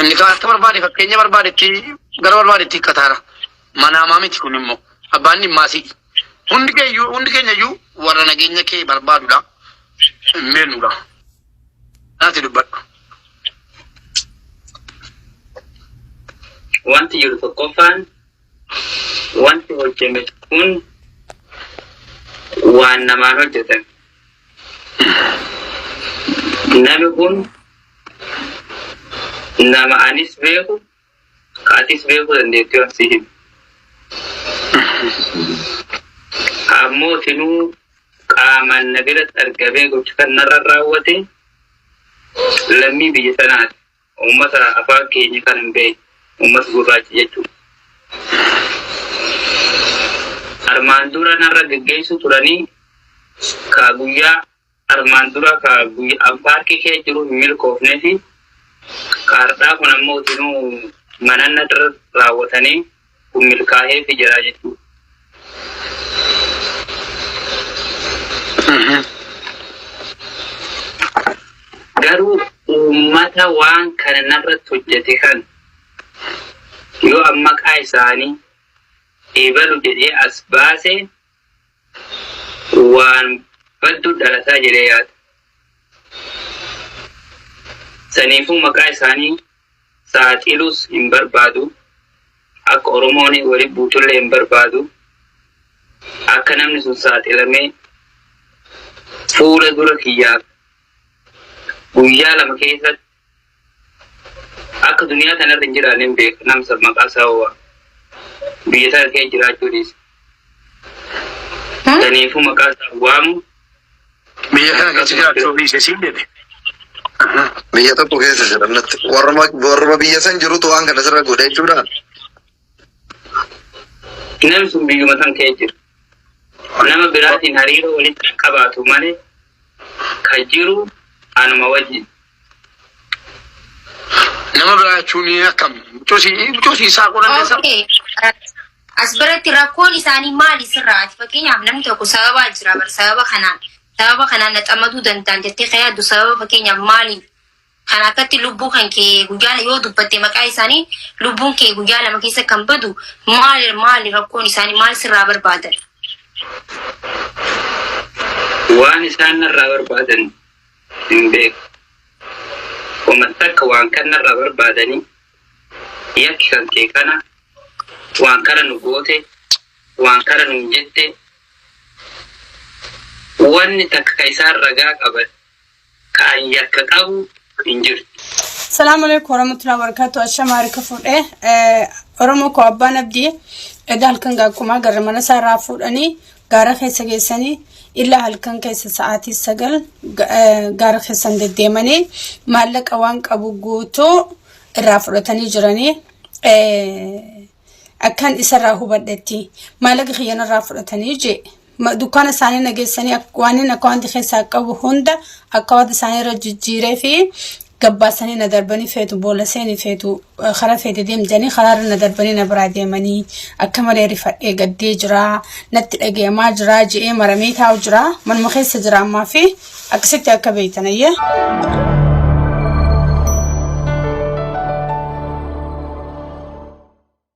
Inni kaan akka barbaade fakkeenya barbaadetti gara barbaadetti hiikkataara. Manaamaa miti kun immoo abbaan dhimmaa si'i. Hundi keeyyuu hundi keenya iyyuu warra nageenya kee barbaadudha. Hin beeknudha. Naati dubbadhu. Wanti jiru tokkoffaan wanti hojjeme kun waan namaan hojjetame. Nami kun nama anis beeku ka atis beekuu dandeettu yoo si himu. Ammoo tinuu qaamaan na biratti argamee gocha kan narra raawwate lammii biyya sanaati. Uummata afaan keenya kan hin beekne uummata gurraacha jechuudha. Armaan dura narra geggeessuu turanii ka guyyaa armaan dura ka guyyaa paarkii kee jiru hin milkoofnee fi ka har'aa kun ammoo tinuu mananna irra raawwatanii kun milkaa'eefi jira jechuudha. Garuu uummata waan kana narratti hojjete kan yoo an maqaa isaanii eebalu jedhee as baase waan baddu dhalataa jedhee yaada. Saniifuu maqaa isaanii saaxilus hin barbaadu. Akka Oromoon wali buutullee hin barbaadu. Akka namni sun saaxilamee fuula dura kiyyaaf guyyaa 2 keessatti akka duniyaa tanarra hin jiraanne hin beeka namsa maqaa isaa ho'a biyya tana keessa jiraachuu dhiisa. Saniifuu maqaa isaa waamu Biyya kana keessa jiraachuu dhiise siin jedhe. Biyya tokko keessa jiran natti. Warruma warruma biyya san jirutu waan kana sirra godhe jechuudha. Namni sun biyyuma san keessa jira. Nama biraatiin hariiroo walitti hin qabaatu malee kan jiru anuma wajjin. Nama biraa jechuun akkam? Mucosii isaa godhan dandeessaa? Okay. As biratti rakkoon isaanii maali sirraa? Ati fakkeenyaaf namni tokko sababaa jira bar sababa kanaan sababa kanaan na xamaduu danda'an jettee kan yaaddu sababa fakkeenyaaf maali? Kan akkatti lubbuu kan kee guyyaa yoo dubbatte maqaa isaanii lubbuun kee guyyaa 2 keessa kan badu maali maali rakkoon isaanii maal sirraa barbaadan? Waan isaan narraa barbaadan hin beeku. Homa takka waan kan narraa barbaadanii yakki kan kee kana waan kana nu goote waan kana nuun jette wanni takka ka isaan ragaa qaban ka an yakka qabu hin jirtu. Salaamu alaikum warahmatullahi wabarakatuh. Ashama harka fuudhee Oromoo koo abbaan abdii edda halkan gaakkumaa garra mana isaa irraa fuudhanii gaara keessa geessanii illaa halkan keessa sa'aatii 9 gaara keessan deddeemanii maallaqa waan qabu guutuu irraa fudhatanii jiranii akkan isarraa hubadhetti maallaqa kiyya narraa fudhatanii jee dukkaana isaanii na geessanii waan inni akkaawwantii keessaa qabu hunda akkaawwantii isaanii irra jijjiiree fi gabbaasanii na darbanii feetu boolla seeni feetu karaa feete deemtanii karaa irra na darbanii na biraa deemanii akka malee rifadhee gaddee jira natti dhagayamaa jira je'ee maramee taa'u jira manuma keessa jira ammaa fi akkasitti akka beektan ayyee.